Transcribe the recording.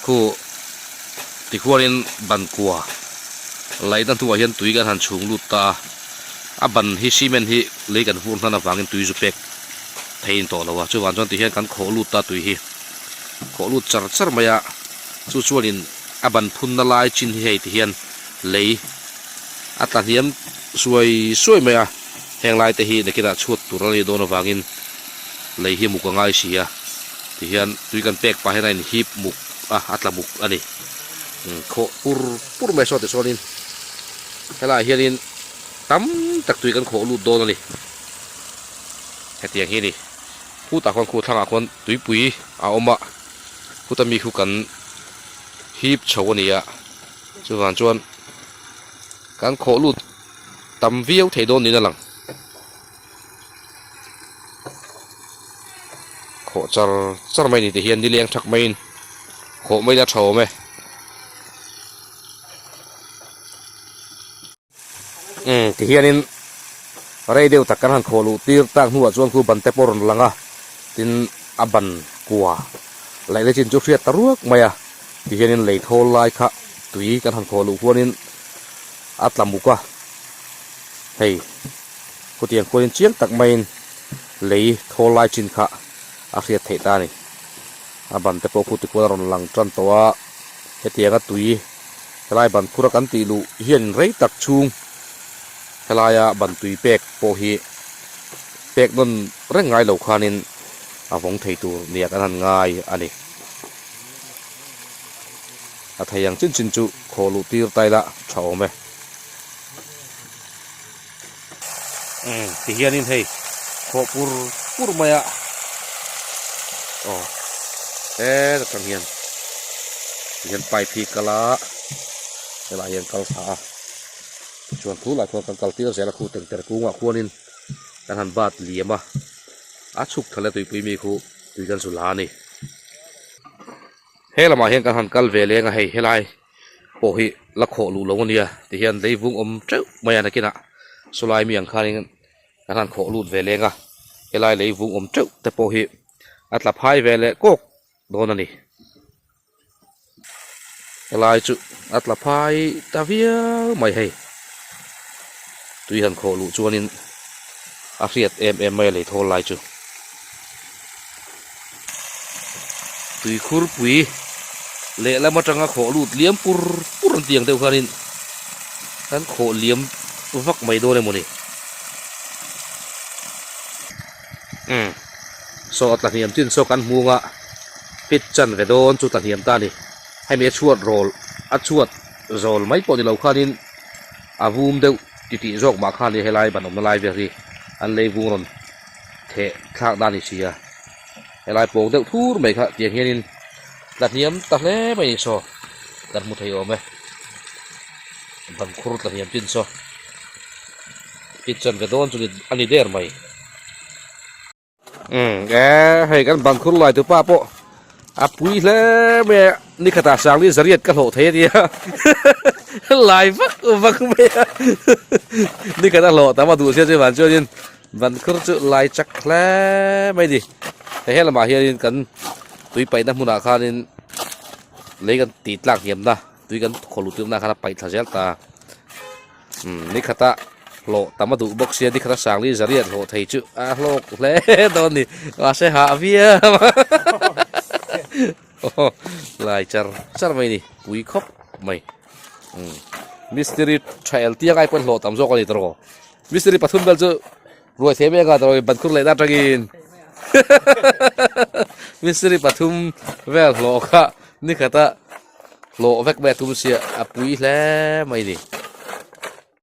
Khu tikhuanin ban kua laihna hnuah hian tui kan han chhung lut ta a, a ban hi cement hi lei kan vur hnan avangin tui zu pek thei a ni tawh lo a, chuvang chuan tihian kan khawh lut ta tui hi khawh lut char char mai a, chu chuanin a ban phunna lai chin hi hei tihian lei a tla hniam suai suai mai a, heng lai te hi nakinah chhuat tur a nih dawn avangin lei hi muk a ngai si a, tihian tui kan pek pah hian a inhip muk a, a tla muk a ni. Khawh pur pur mai saw tichuanin helaiah hianin tam tak tui kan khawh lut dawn a ni. Hetiang hi a ni. Khutah khuan khu thlangah khuan tuipui a awm a, khuta mi khu kan hip chho a ni a, chuvang chuan kan khawh lut tam viau thei dawn niin a lang. Khawh char char mai ni te hian nileng thak maiin khawh mai la tha awm e. Umm ti hianin rei deuh tak kan han khawh luh tir tak hnuah chuan khu ban te pawh a rawn lang a, tin a ban kua laih na chin chu hriat ta ruak mai a, ti hianin lei thawl lai kha tui kan han khawh luh huanin a tla muk a, hei. Khutiang khuanin chiang tak maiin lei thawl lai chin kha a hriat theih ta a ni. A ban te pawh khu tikhuan a rawn lang tan tawh a, hetianga tui helai ban phur a kan tih luh hianin rei tak chhung helaia ban tui pek pawh hi pek nawn reng ngai lo khanin a vawng thei tur nia kan han ngai a ni. A thei ang chin chin chu khaw luh tir ta ila tha awm e. Umm ti hianin hei khawh pur pur mai a aw heta tang hian ti hian pipe hi kal a helaiah hian kal thla a tichuan thu lah chuan kan kal tir zel a khu tengter kungah khuanin kan han bat liam a a chhuk thla leh tuipui mi khu tui kan zu la a ni he lamah hian kan han kal ve leng a hei helai. pawh hi la khawh luh lo ania tihian leivung awm teuh mai a nakinah sawlai mi ang khanin kan han khawh lut ve leng a helai leivung awm teuh te pawh hi a tla phai ve leh kawk dawn a ni helai chu a tla phai ta viau mai hei tui han khawh luh chuanin a hriat em em mai a lei thawl lai chu. Tuikhurpui lehlam atanga khawh lut liam pur pur an tih ang deuh khanin kan khawh liam vak mai dawn emawni umm saw a tla hniam chin saw kan hmung a pit chan ve dawn chu tla hniam ta a ni hemi a chhuat rawl a chhuat zawl mai pawh ni lo khanin a vum deuh titih zawk mah khan helai ban awmna lai vel hi an lei vung rawn theh thlak dan ni si a helai pawng deuh thur mai kha tiang hianin tla hniam ta hle mai ni saw kan hmu thei awm e ban khur tla hniam chin saw kitchen ve dawn chu a ni der mai umm e hei kan ban khur lai tupa pawh a pui hle mai a ni khatah sangli zariat ka hlawh thei a nia lai vak vak mai a ni khat a hlawh tam a duh sia chu vang chuanin Ban khur chu lai chak hle mai a ni. Hei he lamah hianin kan tui paihna hmunah khanin lei kan tih tlak hniamna tui kan khaw luh tirna khan a paih thla zel ta. Umm ni khata hlawh tam a duh bawk sia ni khata sangli zariat hlawh thei chu a hlawk hle dawn a ni. Mahse hah viau a lai char char mai a ni pui khawp mai. Umm mistiri tha el tiang ai pawn hlawh tam zawk a ni tawh. Mistiri pathum vel chu ruai thei mai anga tawh ban khur leh na atangin mistiri pathum vel hlawh kha ni khata hlawh vek mai a tum sia a pui hle mai a ni.